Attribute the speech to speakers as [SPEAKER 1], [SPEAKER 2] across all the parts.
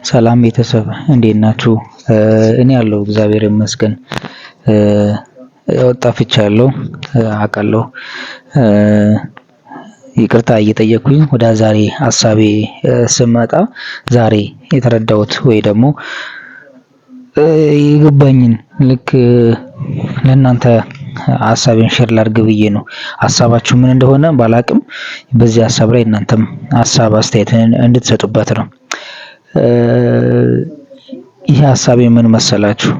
[SPEAKER 1] ሰላም ቤተሰብ እንዴት ናችሁ? እኔ ያለው እግዚአብሔር ይመስገን። ያው ጠፍቻለሁ አውቃለሁ። ይቅርታ እየጠየኩኝ ወደ ዛሬ ሀሳቤ ስመጣ ዛሬ የተረዳሁት ወይ ደግሞ የገባኝን ልክ ለእናንተ ሀሳቤን share ላድርግ ብዬ ነው። ሀሳባችሁ ምን እንደሆነ ባላቅም በዚህ ሀሳብ ላይ እናንተም ሀሳብ አስተያየት እንድትሰጡበት ነው። ይህ ሀሳቤ ምን መሰላችሁ?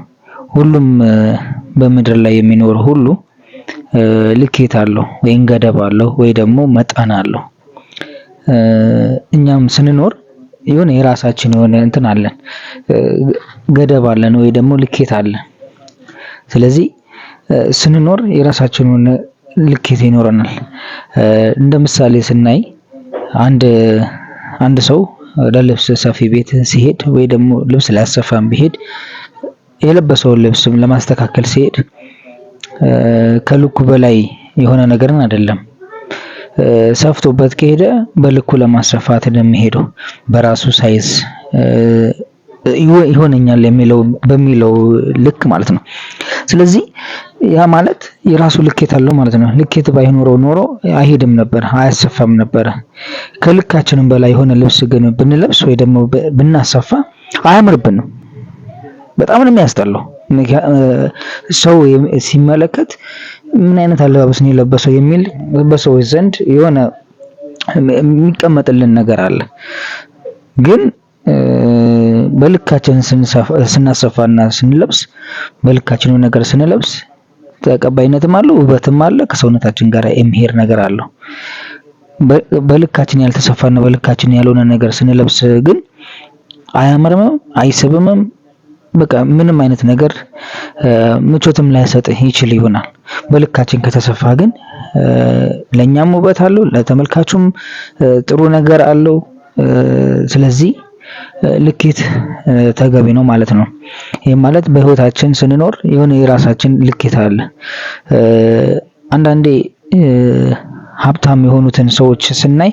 [SPEAKER 1] ሁሉም በምድር ላይ የሚኖር ሁሉ ልኬት አለው ወይም ገደብ አለው ወይ ደግሞ መጠን አለው። እኛም ስንኖር የሆነ የራሳችን የሆነ እንትን አለን፣ ገደብ አለን ወይ ደግሞ ልኬት አለን። ስለዚህ ስንኖር የራሳችን የሆነ ልኬት ይኖረናል። እንደ ምሳሌ ስናይ አንድ አንድ ሰው ለልብስ ሰፊ ቤት ሲሄድ ወይ ደግሞ ልብስ ሊያሰፋም ቢሄድ የለበሰውን ልብስም ለማስተካከል ሲሄድ ከልኩ በላይ የሆነ ነገርን አይደለም ሰፍቶበት ከሄደ በልኩ ለማሰፋት ነው የሚሄደው። በራሱ size ይሆነኛል የሚለው በሚለው ልክ ማለት ነው። ስለዚህ ያ ማለት የራሱ ልኬት አለው ማለት ነው። ልኬት ባይኖረው ኖሮ አይሄድም ነበር፣ አያሰፋም ነበረ። ከልካችንም በላይ የሆነ ልብስ ግን ብንለብስ ወይ ደግሞ ብናሰፋ አያምርብንም። በጣም ነው የሚያስጠላው። ሰው ሲመለከት ምን አይነት አለባበስ ነው የለበሰው የሚል በሰዎች ዘንድ የሆነ የሚቀመጥልን ነገር አለ። ግን በልካችን ስናሰፋና ስንለብስ በልካችን ነገር ስንለብስ ተቀባይነትም አለው፣ ውበትም አለ፣ ከሰውነታችን ጋር የሚሄድ ነገር አለው። በልካችን ያልተሰፋና በልካችን ያልሆነ ነገር ስንለብስ ግን አያምርምም፣ አይስብምም። በቃ ምንም አይነት ነገር ምቾትም ላይሰጥህ ይችል ይሆናል። በልካችን ከተሰፋ ግን ለኛም ውበት አለው፣ ለተመልካቹም ጥሩ ነገር አለው። ስለዚህ ልኬት ተገቢ ነው ማለት ነው። ይህም ማለት በህይወታችን ስንኖር የሆነ የራሳችን ልኬት አለ። አንዳንዴ ሀብታም የሆኑትን ሰዎች ስናይ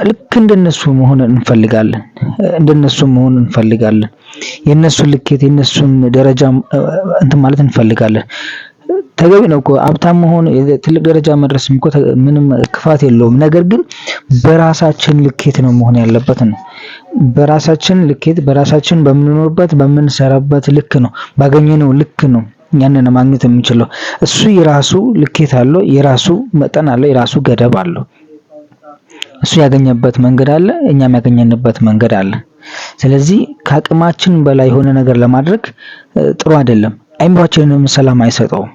[SPEAKER 1] ልክ እንደነሱ መሆን እንፈልጋለን፣ እንደነሱ መሆን እንፈልጋለን። የነሱን ልኬት የነሱን ደረጃ እንትን ማለት እንፈልጋለን። ተገቢ ነው እኮ ሀብታም መሆን ትልቅ ደረጃ መድረስም እኮ ምንም ክፋት የለውም። ነገር ግን በራሳችን ልኬት ነው መሆን ያለበት ነው። በራሳችን ልኬት በራሳችን በምንኖርበት በምንሰራበት ልክ ነው፣ ባገኘነው ልክ ነው ያንን ማግኘት የምንችለው። እሱ የራሱ ልኬት አለው፣ የራሱ መጠን አለው፣ የራሱ ገደብ አለው። እሱ ያገኘበት መንገድ አለ፣ እኛም ያገኘንበት መንገድ አለ። ስለዚህ ከአቅማችን በላይ የሆነ ነገር ለማድረግ ጥሩ አይደለም፣ አይምሯችንንም ሰላም አይሰጠውም።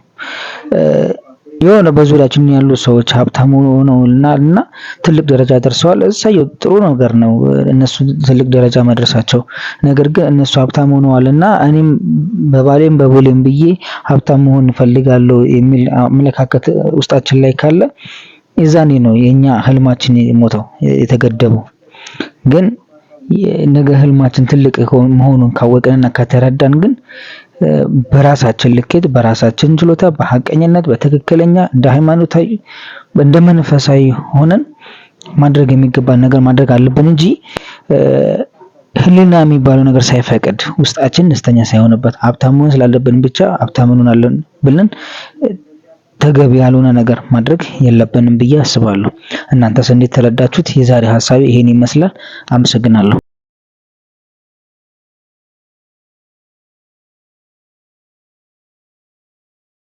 [SPEAKER 1] የሆነ በዙሪያችን ያሉ ሰዎች ሀብታም ሆነውልናል እና ትልቅ ደረጃ ደርሰዋል። እሰየው ጥሩ ነገር ነው እነሱ ትልቅ ደረጃ መድረሳቸው። ነገር ግን እነሱ ሀብታም ሆነዋል እና እኔም በባሌም በቦሌም ብዬ ሀብታም መሆን እፈልጋለሁ የሚል አመለካከት ውስጣችን ላይ ካለ የዛኔ ነው የኛ ህልማችን የሞተው የተገደበው። ግን ነገ ህልማችን ትልቅ መሆኑን ካወቅንና ከተረዳን ግን በራሳችን ልኬት በራሳችን ችሎታ በሀቀኝነት በትክክለኛ እንደ ሃይማኖታዊ እንደ መንፈሳዊ ሆነን ማድረግ የሚገባን ነገር ማድረግ አለብን እንጂ ህሊና የሚባለው ነገር ሳይፈቅድ ውስጣችን ደስተኛ ሳይሆንበት ሀብታም መሆን ስላለብን ብቻ ሀብታም እንሆናለን ብለን ተገቢ ያልሆነ ነገር ማድረግ የለብንም ብዬ አስባለሁ። እናንተስ እንዴት ተረዳችሁት? የዛሬ ሀሳቤ ይሄን ይመስላል። አመሰግናለሁ።